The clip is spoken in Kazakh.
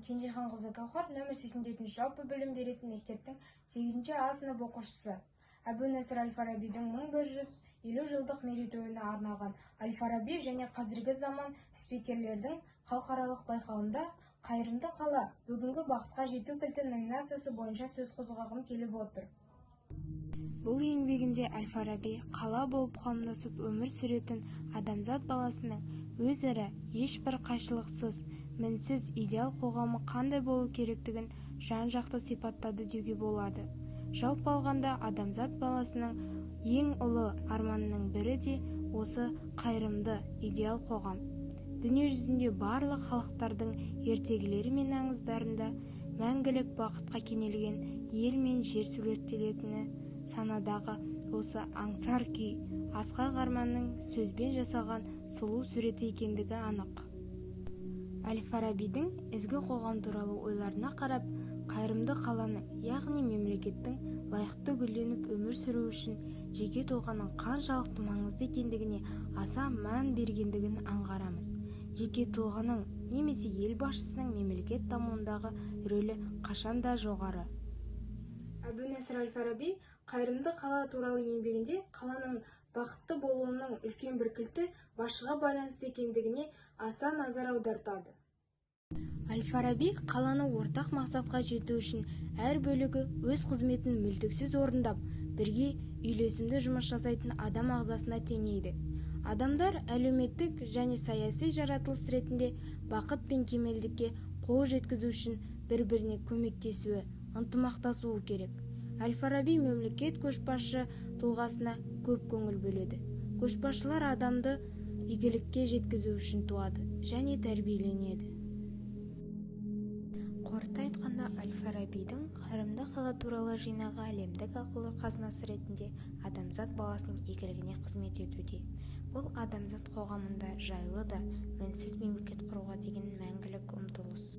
Кенжеханқызы Гауһар, нөмір 84 жалпы білім беретін мектептің 8 А сынып оқушысы. Әбу Насыр әл-Фарабидің 1150 жылдық мерейтойына арналған «Әл-Фараби және қазіргі заман» спикерлердің халықаралық байқауында «Қайырымды қала – бүгінгі бақытқа жету кілті» номинациясы бойынша сөз қозғағым келіп отыр. Бұл еңбегінде әл-Фараби қала болып қауымдасып өмір сүретін адамзат баласының өзара ешбір қайшылықсыз, мінсіз идеал қоғамы қандай болу керектігін жан-жақты сипаттады деуге болады. Жалпы алғанда, адамзат баласының ең ұлы арманының бірі де осы қайырымды идеал қоғам. Дүние жүзінде барлық халықтардың ертегілері мен аңыздарында мәңгілік бақытқа кенелген ел мен жер суреттелетіні санадағы осы аңсар күй, асқақ арманның сөзбен жасалған сұлу суреті екендігі анық. Әл-Фарабидің ізгі қоғам туралы ойларына қарап, қайырымды қаланың, яғни мемлекеттің лайықты гүлденіп өмір сүруі үшін жеке тұлғаның қаншалықты маңызды екендігіне аса мән бергендігін аңғарамыз. Жеке тұлғаның немесе ел басшысының мемлекет дамуындағы рөлі қашанда жоғары. Әбу Насыр әл-Фараби «Қайырымды қала» туралы еңбегінде қаланың бақытты болуының үлкен бір кілті басшыға байланысты екендігіне аса назар аудартады. Әл-Фараби қаланы ортақ мақсатқа жету үшін әр бөлігі өз қызметін мүлтіксіз орындап, бірге үйлесімді жұмыс жасайтын адам ағзасына теңейді. Адамдар әлеуметтік және саяси жаратылыс ретінде бақыт пен кемелдікке қол жеткізу үшін бір-біріне көмектесуі, ынтымақтасуы керек. Әл-Фараби мемлекет көшбасшы тұлғасына көп көңіл бөледі. Көшбасшылар адамды игілікке жеткізу үшін туады және тәрбиеленеді. Қорыта айтқанда, әл-Фарабидің «Қайырымды қала» туралы жинағы әлемдік ақыл қазынасы ретінде адамзат баласының игілігіне қызмет етуде. Бұл адамзат қоғамында жайлы да мінсіз мемлекет құруға деген мәңгілік ұмтылыс.